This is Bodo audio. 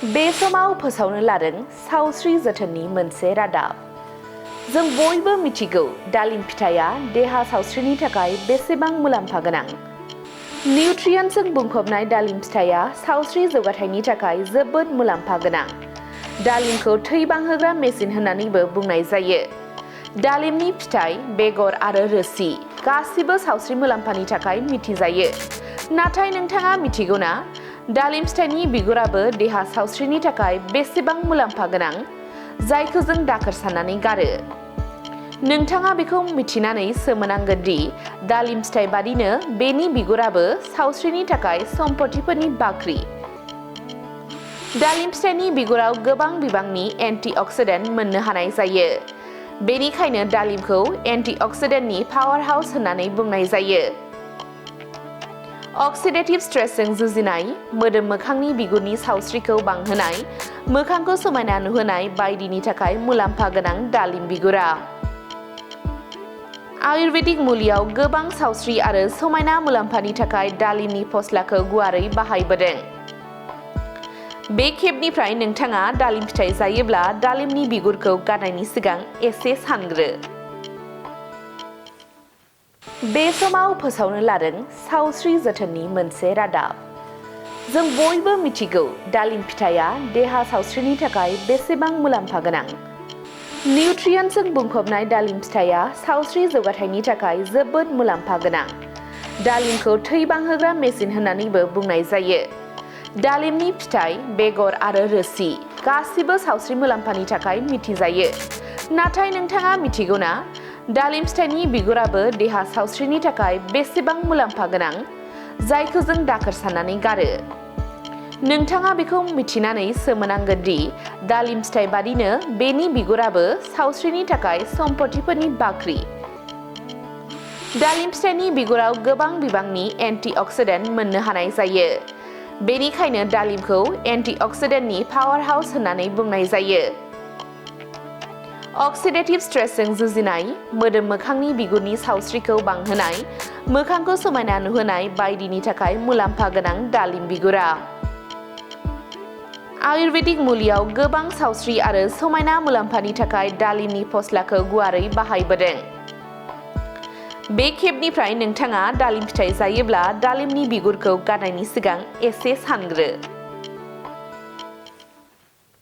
बे समाव फोसावनो लादों सावस्रि जोथोननि मोनसे रादाब। जों बयबो मिथिगौ दालिम फिथाइया देहा सावस्रिनि थाखाय बेसेबां मुलाम्फा गोनां। निउट्रियेन्टजों बुंफबनाय दालिम फिथाइया सावस्रि जौगाथायनि थाखाय जोबोद मुलाम्फा गोनां। दालिमखौ थै बांहोग्रा मेसिन होननानैबो बुंनाय जायो। दालिमनि फिथाइ, बेगर आरो रोसि गासिबो सावस्रि मुलाम्फानि थाखाय मिथिजायो। नाथाय नोंथाङा मिथिगौना दालिम फिथाइनि बिगुराबो देहा सावस्रिनि थाखाय बेसेबां मुलाम्फा गोनां, जायखौ जों दाखोर साननानै गारो। नोंथाङा बेखौ मिथिनानै सोमोनांगोन दि दालिम फिथाइ बादिनो बेनि बिगुराबो सावस्रिनि थाखाय सम्पथिफोरनि बाख्रि। दालिम फिथाइनि बिगुराव गोबां बिबांनि एन्टिअक्सिडेन्ट मोननो हानाय जायो। बेनिखायनो दालिमखौ एन्टिअक्सिडेन्टनि पावार हाउस होननानै बुंनाय जायो। अक्सिडेटिभ स्ट्रेसजों जुजिनाय, मोदोम मोखांनि बिगुरनि सावस्रिखौ बांहोनाय, मोखांखौ समायना नुहोनाय बायदिनि थाखाय मुलाम्फा गोनां दालिम बिगुरा। आयुर्वेदिक मुलियाव गोबां सावस्रि आरो समायना मुलाम्फानि थाखाय दालिमनि फस्लाखौ गुवारै बाहायबोदों। बे खेबनिफ्राय नोंथाङा दालिम फिथाइ जायोब्ला दालिमनि बिगुरखौ गारनायनि सिगां एसे सानग्रो। बे समाव फोसावनो लादों सावस्रि जोथोननि मोनसे रादाब। जों बयबो मिथिगौ दालिम फिथाइया देहा सावस्रिनि थाखाय बेसेबां मुलाम्फा गोनां। निउट्रियेन्टजों बुंफबनाय दालिम फिथाइया सावस्रि जौगाथायनि थाखाय जोबोद मुलाम्फा गोनां। दालिमखौ थै बांहोग्रा मेसिन होननानैबो बुंनाय जायो। दालिमनि फिथाइ, बेगर आरो रोसि गासिबो सावस्रि मुलाम्फानि थाखाय मिथिजायो। नाथाय नोंथाङा मिथिगौना दालिम फिथाइनि बिगुराबो देहा सावस्रिनि थाखाय बेसेबां मुलाम्फा गोनां, जायखौ जों दाखोर साननानै गारो। नोंथाङा बेखौ मिथिनानै सोमोनांगोन दि दालिम फिथाइ बादिनो बेनि बिगुराबो सावस्रिनि थाखाय सम्पथिफोरनि बाख्रि। दालिम फिथाइनि बिगुराव गोबां बिबांनि एन्टिअक्सिडेन्ट मोननो हानाय जायो। बेनिखायनो दालिमखौ एन्टिअक्सिडेन्टनि पावार हाउस होननानै बुंनाय जायो। अक्सिडेटिभ स्ट्रेसजों जुजिनाय, मोदोम मोखांनि बिगुरनि सावस्रिखौ बांहोनाय, मोखांखौ समायना नुहोनाय बायदिनि थाखाय मुलाम्फा गोनां दालिम बिगुरा। आयुर्वेदिक मुलियाव गोबां सावस्रि आरो समायना मुलाम्फानि थाखाय दालिमनि फस्लाखौ गुवारै बाहायबोदों। बे खेबनिफ्राय नोंथाङा दालिम फिथाइ जायोब्ला दालिमनि बिगुरखौ गारनायनि सिगां एसे सानग्रो।